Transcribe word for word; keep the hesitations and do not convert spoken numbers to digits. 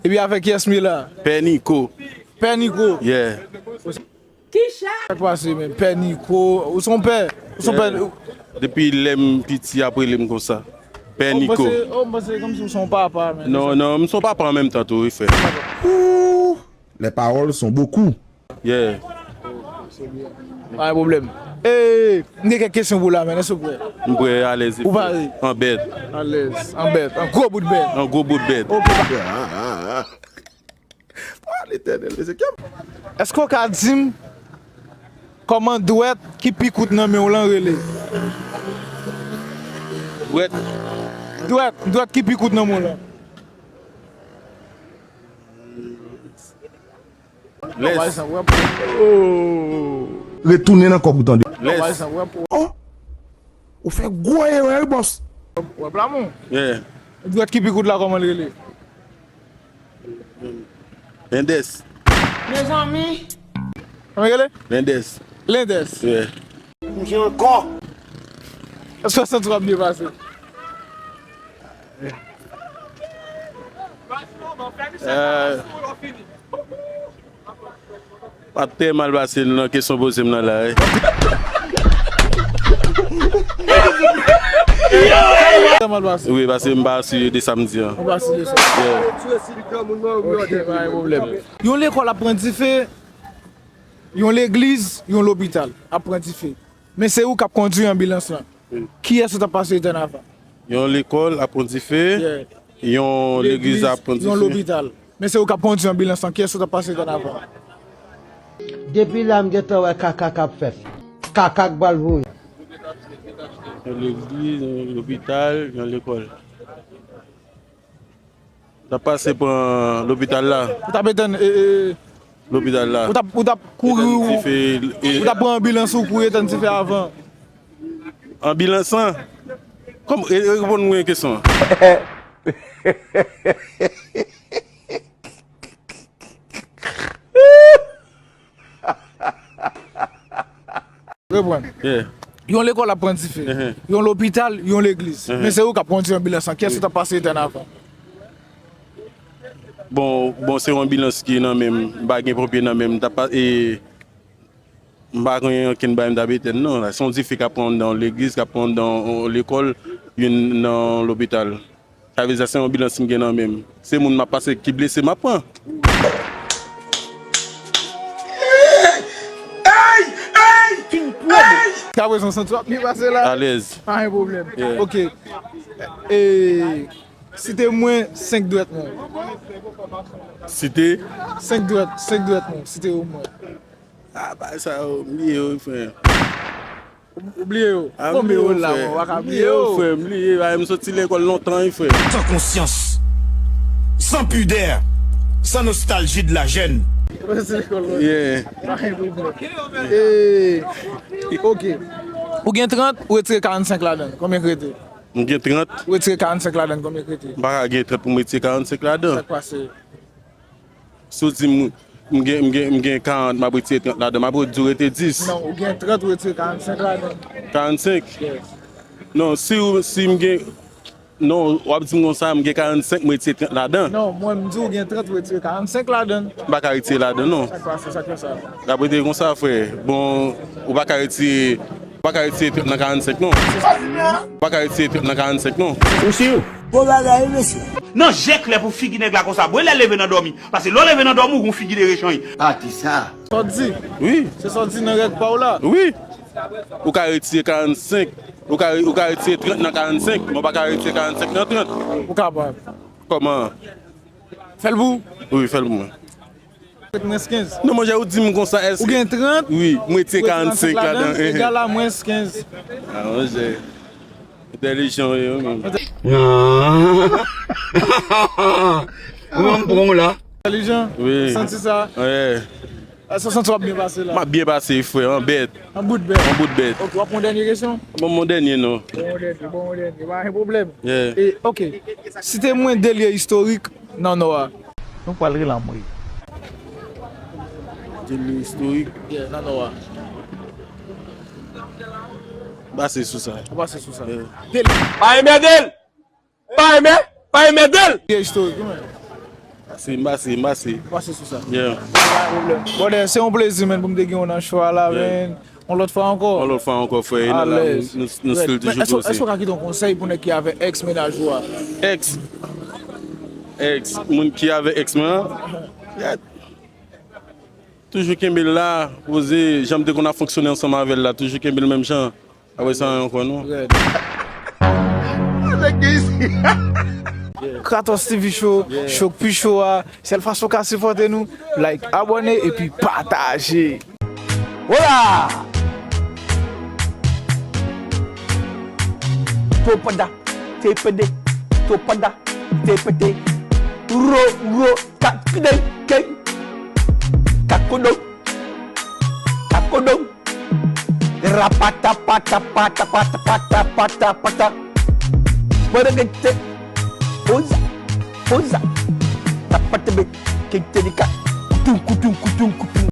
Epi avèk kiyès m ye la? Pè Niko. Pè Niko. Yeah. Ki sa k pase, men? Pè Niko, ou se yon pè? Ou se yon pè? Yeah. Depi lè m piti, y ap rele m konsa. Pè Niko. Oh, m panse, oh, m panse kòmsi ou se yon papa, men. Non, non, m se yon papa an menm tan tou, wi, frè. Ooh, les paroles sont beaucoup. Yeah. Pa gen pwoblèm. E, m gen kèk kesyon pou w la, men, èske w prè? M prè, alèz. Ou pare? An bèt. Alèz, an bèt, an gwo bout bèt. An gwo bout bèt. Ok. Ah, Letènèl, mesye, kèm. Èske w ka di m kòman dwèt ki pi kout nan men w lan rele? Dwèt. Dwèt, dwèt ki pi kout nan men w lan. Lès. Retounen nan kòk ou tande. Lès. Oh! Ou fè gwo erè, wi, bòs. Wè, Plamon. Yeah. Dwèt ki pi kout la, kòman l rele? Lendès. Mezanmi. Kòman rele? Lendès. Lendès. Yeah. Mwen ankò. Èske w santi w ap byen pase? Euh, pa t trè mal pase nan kesyon poze m nan la, wi. Trè mal pase. Wi, paske m pa asire de sa m di an. Ou pa asire de sa. Yeah. Ok, pa gen pwoblèm. Yon lekòl ap pran dife, yon legliz, yon lopital ap pran dife. Men se ou k ap kondui anbilans lan. Kiyès ou t ap pase etèn avan? Yon lekòl ap pran dife, yeah, yon legliz ap pran dife, yon lopital. Men se ou k ap kondui anbilans lan. Kiyès ou t ap pase etèn avan? Depi la, m gentan wè kaka k ap fèt. Kaka k pral voye. Yon legliz, yon lopital, yon lekòl. T ap pase pran lopital la. Ou t ap etèn, e, e, lopital la. Ou t ap, ou t ap kouri, etèn dife, e, ou t ap pran anbilans ou kouri etèn dife avan. Anbilans lan? Kòm, e, e, reponn mwen kesyon an. Reprann. Yeah. Yon lekòl ap pran dife. Mhm. Yon lopital, yon legliz. Mhm. Men se ou k ap kondui anbilans lan. Kiyès ou t ap pase etèn avan? Bon, bon, se yon anbilans ki nan men m. M pa gen ponpye nan men m. M t ap pa-, e, m pa gen okenn bagay m t ap etèn, non. Se yon dife k ap pran anndan yon legliz, k ap pran anndan yon lekòl, youn nan lopital. Sa vle di se yon anbilans m gen nan men m. Se moun m ap pase ki blese m ap pran. Ey! Ey! Ey! Ka prezan santi w ap byen pase la? Alèz. Pa gen pwoblèm. Yeah. Ok. E, site mwen senk dwèt mwen. Site? Senk dwèt, senk dwèt mwen. Site yo mwen. Ah, bagay sa yo, m bliye yo, frè. Ou bliye yo? Ah, m bliye yo, frè. Bon, men yo la, mwen, w pa ka bliye yo, frè, m bliye, bagay m soti lekòl lontan, wi, frè. Sans conscience, sans pudeur, sans nostalgie de la jeune. Ou soti lekòl lontan. Yeah. Pa gen pwoblèm. E, ok. Ou gen trant, ou retire karannsenk ladan l. Konbyen k rete? M gen trant. Ou retire karannsenk ladan l, konbyen k rete? M pa ka gen trant pou m retire karannsenk ladan. Sa k pase? Si w di m, m gen, m gen, m gen karant, m ap retire trant ladan, m ap di w rete dis. Non, ou gen trant, ou retire karannsenk ladan. Karannsenk? Yes. Non, si w, si m gen, non, w ap di m konsa, m gen karannsenk, m retire trant ladan. Non, mwen, m di w gen trant, ou retire karannsenk ladan. M pa ka retire ladan, non. Sa k pase, sa k fè sa? L ap rete konsa, frè. Bon, ou pa ka retire, ou pa ka retire trant nan karannsenk, non. Ou pa ka retire trant nan karannsenk, non. Ou si? Bon bagay, wi, mesye. Nan je klè pou figi nèg la konsa. Bon, e lè l leve nan dòmi. Paske lè w leve nan dòmi, ou gon figi de rechanj. Pati sa. Sa w di? Wi. Se sa w di nan règ pa w la? Wi. Ou ka retire karannsenk. Ou ka, ou ka retire trant nan karannsenk, men w pa ka retire karannsenk nan trant. Ou kapab. Kòman? Fè l pou ou. Wi, fè l pou mwen. Mwens kenz. Non, monchè, ou di m konsa, èske... Ou gen trant? Wi, m retire karannsenk ladan. Egal a mwens kenz. Ah, monchè. Entèlijan yo menm. Mwen m pran w la. Entèlijan? Wi. Santi sa? Wi. Èske w santi w ap byen pase la? M ap byen pase, frè, an bèt. An bout bèt. An bout bèt. Ok, w ap pran dènye kesyon? Bon, mon dènye, non. Bon, mon dènye, bon, mon dènye. Pa gen pwoblèm. Yeah. E, ok. Site mwen de lye istorik nan Nò a. Nou pral rele anmwey. De lye istorik. Yeah, nan Nò a. Pase sou sa. Pase sou sa. Yeah. De lye. Pa enmède l! Pa enmè, pa enmède l! Lye istorik, wi, men. Se m pase, m pase. Pase sou sa. Yeah. Pa gen pwoblèm. Brother, se yon plezi, man, pou m te gen w nan show a la, man. Yon lòt fwa ankò. Yon lòt fwa ankò, frè. E nan la, nou, nou still toujou posé. Èske w ka kite yon konsèy pou nèg ki avè ex mennaj ou a? Ex. Ex. Moun ki avè ex mwen an. Yeah. Toujou kenbe l la, poze, jan m te konn ap fonksyone ansanm avè l la, toujou kenbe l menm jan. Apre sa, ankò non. Kratos T V Show, show k pi cho a. Sèl fason w ka sipòte nou, like, abòne epi pataje. Hola! Topada, tepede, topada, tepede. Ro, ro, kakidei, kei. Kakodo, kakodo. Rapata pata pata pata pata pata pata. Bora gente. Usa, usa. Tapate be. Kei te di ka. Kutum kutum kutum kutum.